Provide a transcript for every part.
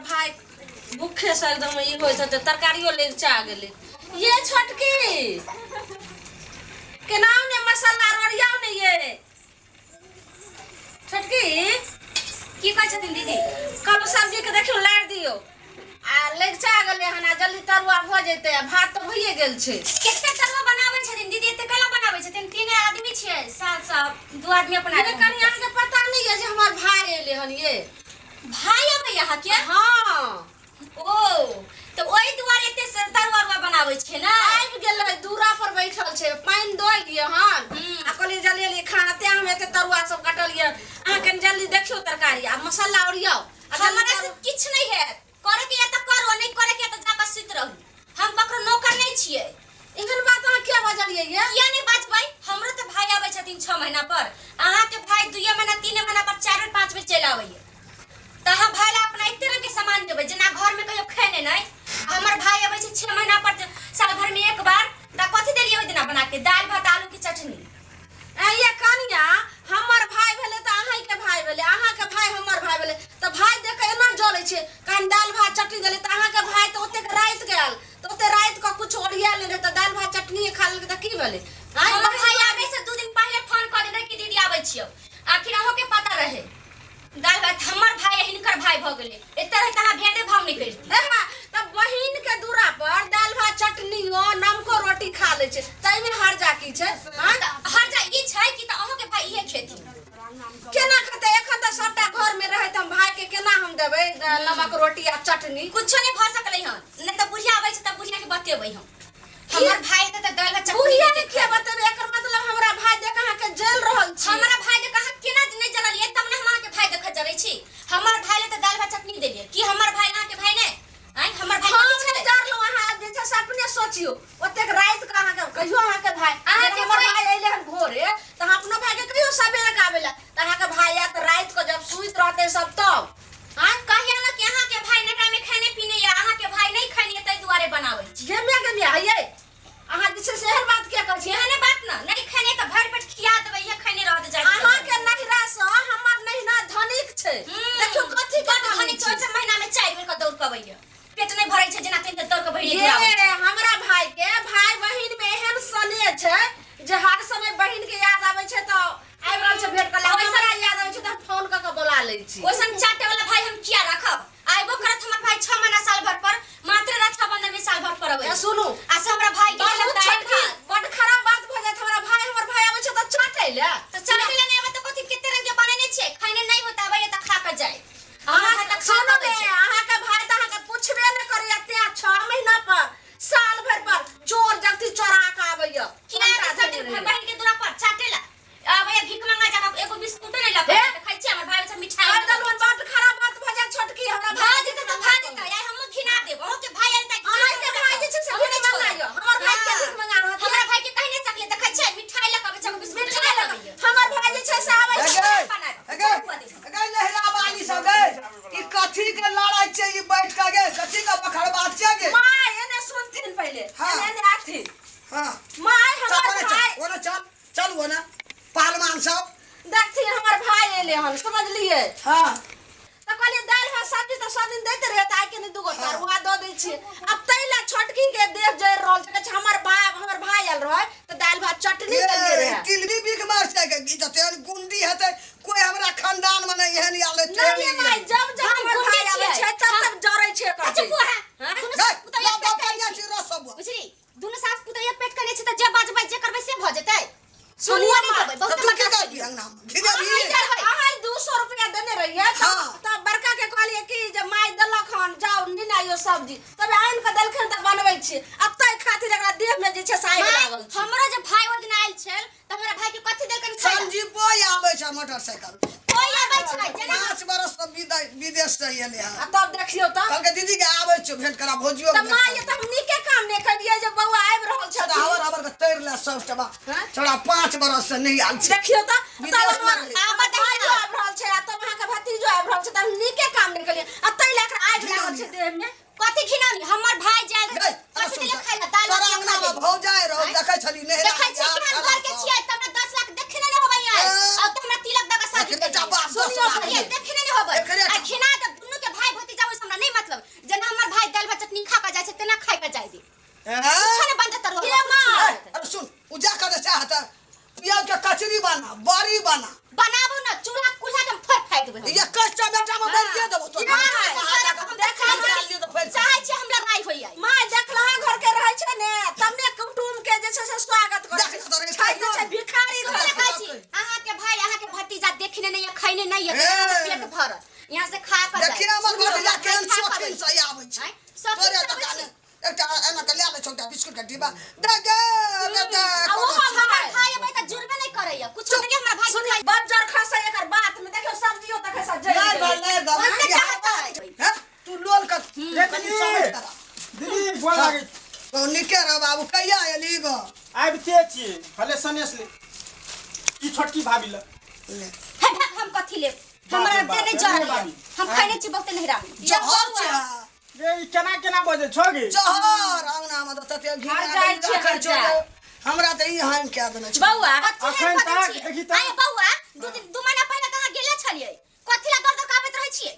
भाय भूखे से एकदम ई होइत होते तरकारियो लगिचा गेलै। ये छोटकी केना ने मसाला रोड़ियाउ ने ये छोटकी। की कहै छथिन दीदी? कहलहुँ सब्जीके देखियौ लारि दियौ आ लगिचा गेलै हन, आ जल्दी तरुआ भऽ जेतै, आ भात तऽ भइए गेल छै। कते तरुआ बनाबै छथिन दीदी? एते केना बनाबै छथिन? तीन आदमी छियै, सात सात दू आदमी अपना। ये कनि अहाँके पता नहि यऽ जे हमर भाय एलै हन? ये भाय अबै अहाँके? हँ। ओ तऽ ओहि दुआरे एते तरुआ उरुआ बनाबै छियै ने? आबि गेलै, दूरा पर बैठल छै, पानि दऽ एलियै हन आ कहलियै जल्दी जल्दी खाना, तें हम एते तरुआ सब कटलियै। अहाँ कनि जल्दी देखियौ तरकारी आ मसाला ओरियाउ आ जल्दी। हमरा से किछु नहि हैत। करे के या तऽ करू, नहि करे के या तऽ जाकऽ सुति रहू। हम ककरो नौकर नहि छियै। एहन बात अहाँ किया बजलियै ये? किया नहि बाजबै? हमरो तऽ भाय आबै छथिन 6 महीना पर। अहाँके भाय 2 महीना 3 महीना पर 4 बेर 5 बेर चलि आबैया, तऽ अहाँ भाय ला अपना एते रंग के सामान देबै जेना घर में कहियो खेने नहि। हमर भाय अबै छै 6 महीना पर, साल भर में एक बार, तऽ कथी देलियै ओहि दिना बना के? दालि भात आलू के चटनी। ऐं ये कनिया, हमर भाय भेलै तऽ अहाँके भाय भेलै, अहाँके भाय हमर भाय भेलै, तऽ भाय देख कऽ एना जलै छै? कारण दालि भात चटनी देलै तऽ अहाँके भाय तऽ ओतेक राति के आयल, तऽ ओते राति कऽ किछु ओरिया लेने तऽ दालि भात चटनी खा लेलकै तऽ की भेलै? आँय? हमर भाय आबै से 2 दिन पहिले फोन कऽ देने कि दीदी आबै छियौ। आखिर अहूँके पता रहे। दालि भात हमर भाय आ हिनकर भाय भऽ गेलै, एते रहै तऽ अहाँ भेदे भाव नहि करिती। ए हाँ, तऽ बहिन के दूरा पर दालि भात चटनियो नमको रोटी खा लै छै, ताहिमे हर्जा की छै? आँय? तऽ हर्जा ई छै कि तऽ अहूँके भाय इहे खेथिन। केना खेतै? एखन तऽ सबटा घर में रहै तऽ हम भाय के केना हम देबै नमक रोटी आ चटनी? कुछो नहि भऽ सकलै हन। नहि तऽ बुढ़िया आबै छै तऽ बुढ़िया के बतेबै हम। हमर भाय एतै तऽ दालि भात चटनी बुढ़िया के देतै किया खाय लए। बतेबै? एकर मतलब हमरा भाय देख अहाँके जल रहल छी। हमरा भाय देख अहाँ केना नहि जरलियै? तब ने हम अहाँके भाय देखऽ जरै छी। हमर भाय ले तऽ दालि भात चटनी देलियै। की हमर भाय अहाँके भाय नहि? आँय, हमर भाय हम कथी नहि छलै? जरलहुँ। अहाँ जे छै से अपने सोचियौ, ओतेक राति के अहाँके कहियो अहाँके भाय अहाँके जेना हमर भाय- भाय अयलै हन भोरे तऽ अहाँ अपनो भायके कहियो सबेरे के आबै लए, तऽ अहाँके भाय आयत राति के जब सुति रहतै सब तब। आँय, कहिया ने कि अहाँके भाय नकरा में खाने पीने या अहाँके भाय नहीं खाने ताहि दुआरे बनाबै छी। गेमिया गेमिया हइये, अहाँ जे छै से एहन बात किया कहै छी? एहने बात न, नहीं खाने तऽ भरि पेट खिया देबै, इहे खाने रहत जाइत। अहाँके नहिरा सँ हमर नहिरा धनिक छै। देखियौ कथी के बड कमी धनिक छै। छै। ओहिसँ महीना में 4 बेर के दौड़ के अबैया, पेट नहीं भरै छै जेना तेना दौड़ के बहिने ये घुराबै छै। हमरा भाय के भाय बहिन में एहन स्नेह छै जे हर समय बहिन के याद आबै छै तऽ आबि रहल छै भेंट करै। हमरा याद आबै छै तऽ हम फोन कऽ के बोला लै छी। ओइसन चाटे वाला भाई हम किया राखब? आइबो करत हमर भाई 6 महीना साल भर पर, मात्र रक्षाबंधन में साल भर पर अबै। ए सुनू, आ से हमरा भाई के बहुत देलक दालि छोटकी भात। बड खराब बात भऽ जायत। हमरा भाय, हमर भाय आबै छै तऽ चाटै ले? तऽ चाटे ले नहि आबै तऽ कथी? कते रंग के बनेने छियै, खाने नहीं होता, आबै तऽ खा के जाय। हमर भाई तऽ खा सुनू के अबै ने छै। अहाँके भाय तऽ अहाँके पुछबे नहि करैया, तें 6 महीना पर साल भरि पर चोर जगती चोरा के आबैया। किया घंटा सब दिन धरि रहैया। बहिन के दूरा पर चाटे ला आबै, भीख मंगा जाके एगो बिस्कुटो नहीं लगा हे? खाइ छियै। हमर भाई सब मिठाई कर देलहुँ, बड खराब बात भऽ जायत छोटकी। हमरा भा जेतै तऽ भा जेतै, आइ हमहूँ घिना देब। अहूँके भाय आयल तऽ अहाँके भाय जे छै से भीख मंगाइयो? हमर भाय के भीख मंगा रहल? हमरा भाई के कहि नहि सकलियै। देखै छियै, मिठाई लऽ कऽ आबै छै, एगो बिस्कुट मिठाई लऽ लऽ कऽ आबैया। हमर भाय जे छै से आबै छै। गे गे गे नहिरा वाली सब गे, ई कथी के लड़ाई छै? ई बैठ के गे कथी के बखरबात छै गे? माय एने सुनथिन पहिले। हाँ। एने एने आथिन। हां। माय, चल हमर ओने चल। भाय ओने चल, चल ओने पहलवान सब। देखथिन, हमर भाय एले हन, समझलियै? हां। तऽ कहलियै दालि भात सब्जी तऽ सब दिन दैत रहै, तऽ आइ कनि दूगो हाँ। तरुआ दऽ दै छियै। आब ताहि लए छोटकी के देह जरि रहल छै, कहै छै हमर बाप, हमर भाय आयल रहै तऽ दालि भात चटनी देलियै ये रहै। तिलबी बिक मार छै गे, ई तऽ तेहन गुंडी हेतै कोई हमरा खानदान में नहीं एहन आयल। नहीं ये माय, जब जब हम हमर गुंडी भाय आबै छियै। छै तब तब जरै छै एकर अच्छा देह। बुआ हाँ? दुनू सास पुतोह एक पेट कने छी। बुझली, दुनू सास पुतोह एक पेट कने छी तऽ जे बाजबै जे करबै से भऽ जेतै। सुनियो सुनियो नहि माय, देबै तऽ बहुत तू की बर्दाश्त करबी अंगना में घिनेबी? अहाँ 200 रुपया देने रहियै तऽ हाँ। तऽ बड़का के कहलियै कि जे माय देलक हन, जाउ नेने आइयो सब्जी, तबे आनि कऽ देलखिन तऽ बनबै छी। आ ताहि खातिर एकरा देह में जे छै से आगि माय, लागल छै। हमरो जे भाय ओहि दिन आयल छल तऽ हमरा भाय के कथी देलकनि खाय लए? संजीवो आबै छै मोटरसाइकिल। कोइ आबै छै जेना 5 बरस से विदेश से एलै हन। आ तब देखियौ तऽ कहलकै दीदी के आबै छियौ भेंट करा भौजियो। तऽ माय, ये तऽ हम नीके काम नहि करियै जे बौआ आबि रहल छथिन। हवर हवर के तैर ले सब टबा। हाँ? छोड़ा 5 बरस से नहीं आयल छै। देखियौ तऽ तब विदेश में हमर रहै। हमर भाइयो आबि रहल छै आ तब अहाँके भतीजो आबि रहल छै, तऽ हम नीके काम नहि करियै आ ताहि लए कऽ आगि लागल छै देह में। कथी घिनौनी? हमर भाय जायल गै, कथी देलक खाय लए? दालि तोरा भात अंगना खा में लेली। भौजाइ रहौ, आँय? देखै छली नहिरा। देखै छियै केहन घर के छियै, तब ने 10 लाख देखने नहि होबै आइ। ए। आ तऽ हमरा तिलक दऽ कऽ शादी एकरे टा केलियै। बाप 10 सुनियौ लाख भैया, यै। देखने नहि होबै। एकरे आ टा। घिना दे दुनू के भाय भतीजा, ओहिसँ हमरा नहि मतलब। हैं? कुछो नहि बनतै तरुआ ये माँ। अरे सुन उ जा कर चाहता प्याज के कचरी बना बड़ी बना बनाबू ना चूल्हा कुल्हा के हम फोड़ फाड़ि देबै हम। ये कष्ट बेटा में बैठ देबो तो चाहै छियै हम लड़ाइ होइए माय देखलहा घर के रहै छै ने तमने कुटुम के जे छै से स्वागत करै देख ले तोरे छै जे छै भिखारी घर सुनले कहै छी अहाँके भाई अहाँके भतीजा देखने नहीं है खैने नहीं है ए। पेट भरल यहाँ से खा कर देखी हमर भतीजा केहन शौकीन से आबै छै आँय, शौकीन तोरे से आबै दोकान छै। एकटा एना के लए लै छौ एकटा बिस्कुट के डिब्बा दे गे दे दे आ ओहो हमर भाई अबै तऽ जुड़बे नहि करैया कुछो नहि हमर भाई सुन बज्जर खसै एकर बात में देखियौ सब्जियो देखै सब जरि नहीं गेलै। भाई नहीं ओते बाबा चाहत है। हैं तू लोल कर रे कनी दीदी समझ करा दीदी गोर लागै छी। तो निके रह बाबू कहिया एली गो आबिते छियै भले सनेस ले ई छोटकी भाभी ल ले हे भाग हम कथी लेब हमरा बाप रे दे नहि बाप, जरल रे बाबी। हम खैने छी बहुते नहिरा में जहर छै रे ई केना केना बजै छौ गे जहर अंगना में तऽ तते घी हर जाइ छै, हर जाइ। हमरा तऽ ई हानि कए देने छै बौआ कथी अखन है तक कथी देखी छियै तऽ। आये बौआ दू दिन 2 महीना पहिले कहाँ गेले छलियै कथी ला दर दर के आबैत रहै छियै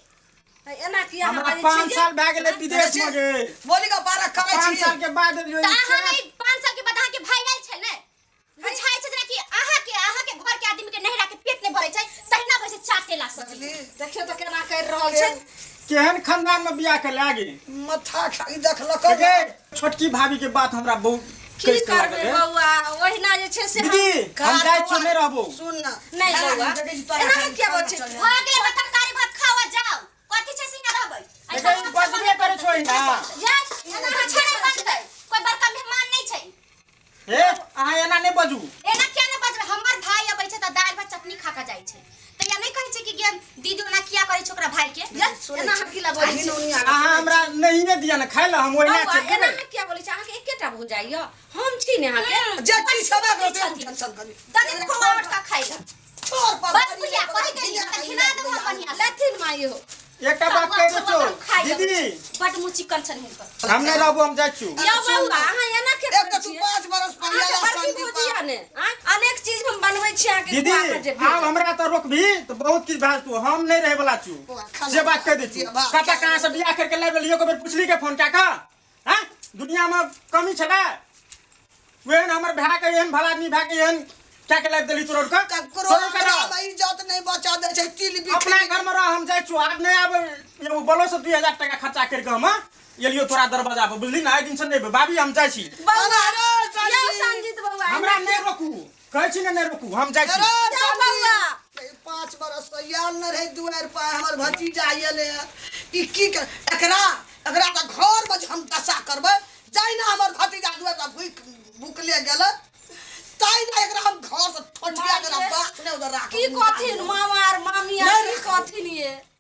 एना किया हमरा बाजै 5 छियै साल भए गेलै विदेश में गे बोली के बारह करै 5 छी साल के बाद एलियो तऽ ई अहाँ केना नहि 5 साल के बाद अहाँके भाई आयल छै ने बुझाइ छै जेना कि अहाँके अहाँके घर के आदमी के नहिरा के पेट नहि भरै छै तहिना बैसे चाटेला सब बुझली देखियौ तऽ केना करि रहल छै केहन खानदान में बियाह के लागे माथा खाई देखलक गे छोटकी भाभी के बात हमरा बहुत की कहि के करबै लागल हे। बौआ ओहिना जे छै से हम- दीदी हम जाइ छियौ नहि रहबो सुन ना नहि बौआ एना किया बजै छै भऽ गेलै तरकारी भात खाओ जाओ कथी छै से यहाँ रहबै देखै ई बजबे करै छौ एहिना या एना अहाँ छड़े बनतै कोई बड़का मेहमान नहि छै हे अहाँ एना नहि बजू एना किया नहि बजबै हमर भाई अबै छै तऽ दालि भात चटनी खा कऽ जाइ छै तऽ या नहि कहै छै कि गे दीदी ओना किया करै छै ओकरा भाई के या एना अहाँ की ला बजै छी अहाँ हमरा नहिए दिअ ने खाइ लए हम ओहिना बौआ चलि एना जेबै अहाँ किया बोलै छी अहाँके एकेटा भौजाइ यऽ हम छी ने अहाँके जे की छबे करतै टेंशन करी दीदी खूब मोटका खाइ लए छोड़ पर बस बुढ़िया कहि गेली तऽ खिला देबो हम बढ़िआँ से। लेथिन माई हो एकटा बात कहि दै छौ दीदी बड मुँह चिकन छनि हुनकर हम नहि रहबो हम जाइ छियौ यौ बौआ अहाँ एना के एक तऽ तू 5 बरस पहिले अहाँके बड़की संदीप भौजी ने आँय? अनेक चीज हम बनबै छी अहाँके दीदी खुआ कऽ जे आब भेजब। हमरा तऽ रोकबी तऽ बहुत किछु भए जेतौ हम नहि रहै वला छियौ से बात कहि दै छियौ कतऽ कहाँ से बियाह करके लाबि लेलियै एको बेर पुछली के फोन कए कऽ हँ दुनियामे कमी छलै एहन हमर भाय के एहन भला आदमी भाय के एहन क्या के लाइफ देली तोड़ के ककरो तोड़ के रह। हमरा इज्जत नहीं बचा दे छै तिल बिखरी अपना घर में रह हम जाइ छु आब नहीं आब एगो बलो से 2000 टका खर्चा करके हम एलियो तोरा दरवाजा पर बुझली ना आइ दिन से नहीं भाभी हम जाइ छी बौआ अरे, संजीत। यौ संजीत बौआ हमरा नहीं रोकू कहै छी ने नहीं रोकू हम जाइ छी अरे जाउ बौआ। संदीप, 5 बरस से आयल न रहे दुआरि पर हमर भतीजा एले ई की कर एकरा एकरा तऽ घर में जे हम दशा करबै जहिना हमर भतीजा दुआरि पर भूख भूखले गेलै तहिना एकरा हम घर से ठोठिया के बात नहि उधर राखब की कहथिन मामा आर मामी आर की कहथिन ये